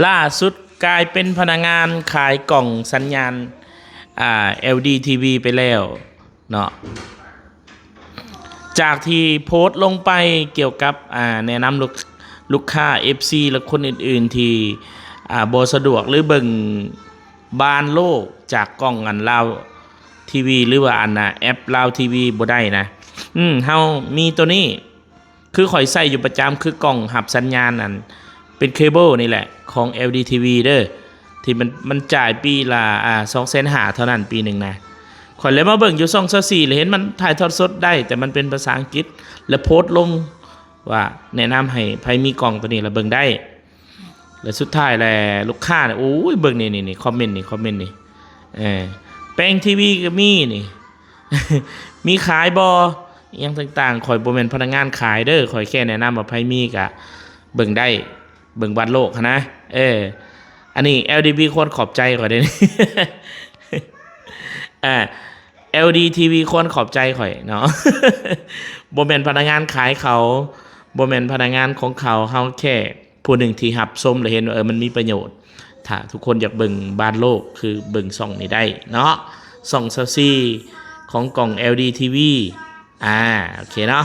ລ່າສຸດກາຍເປັນພະນັກງານຂາຍກ່ອງສັນຍານ ອາ ແອລດີ ທີວີ ໄປແລ້ວເນາະ ຈາກທີ່ໂພສລົງໄປກ່ຽວກັບ ອາ ແນະນຳລູກ ລູກຄ້າ ເອັຟຊີ ແລະ ຄົນອື່ນໆ ທີ່ ອາ ບໍ່ສະດວກ ຫຼື ເບິ່ງບານໂລກຈາກກ່ອງອັນລາວ ທີວີ ຫຼືວ່າອັນນະ ແອັບລາວ ທີວີ ບໍ່ໄດ້ນະ ອືມ ເຮົາມີໂຕນີ້ ຄືຂ້ອຍໃຊ້ຢູ່ປະຈຳ ຄືກ່ອງຮັບສັນຍານອັນເປັນເຄເບິນນີ້ແຫຼະ ຂອງ ແອລດີ ທີວີ ເດີ ທີ່ມັນ ມັນຈ່າຍປີລະ ອາ ສອງແສນຫ້າ ເທົ່ານັ້ນປີໜຶ່ງນະ. ຂ້ອຍເລີຍມາເບິ່ງຢູ່ຊ່ອງຊາວສີ່ ແລ້ວເຫັນມັນຖ່າຍທອດສົດໄດ້ ແຕ່ມັນເປັນພາສາອັງກິດ ແລ້ວໂພສລົງວ່າແນະນຳໃຫ້ໃຜມີກ່ອງໂຕນີ້ລະເບິ່ງໄດ້. ແລະ ສຸດທ້າຍແຫຼະ ລູກຄ້ານີ້ ໂອ້ຍ ເບິ່ງນີ້ ນີ້ ນີ້ ຄອມເມັນນີ້ ຄອມເມັນນີ້ ເອີ ແປງທີວີກໍມີນີ້ ມີຂາຍບໍ່ ອີ່ຫຍັງຕ່າງໆ. ຂ້ອຍບໍ່ແມ່ນພະນັກງານຂາຍເດີ ຂ້ອຍແຄ່ແນະນຳວ່າໃຜມີກະເບິ່ງໄດ້ ເບິ່ງບານໂລກຫັ້ນນະ ເອີ ອັນນີ້ ແອລດີ ທີວີ ຄວນຂອບໃຈຂ້ອຍເດ້ ອາ ແອລດີ ທີວີ ຄວນຂອບໃຈຂ້ອຍເນາະ ບໍ່ແມ່ນພະນັກງານຂາຍເຂົາ ບໍ່ແມ່ນພະນັກງານຂອງເຂົາ ເຮົາແຄ່ ຜູ້ໜຶ່ງທີ່ຮັບຊົມ ແລະ ເຫັນວ່າ ເອີ ມັນມີປະໂຫຍດ ຖ້າທຸກຄົນຢາກເບິ່ງບານໂລກ ຄືເບິ່ງຊ່ອງນີ້ໄດ້ເນາະ ຊ່ອງຊາວສີ່ ຂອງກ່ອງ ແອລດີ ທີວີ ອາ ໂອເຄເນາະ.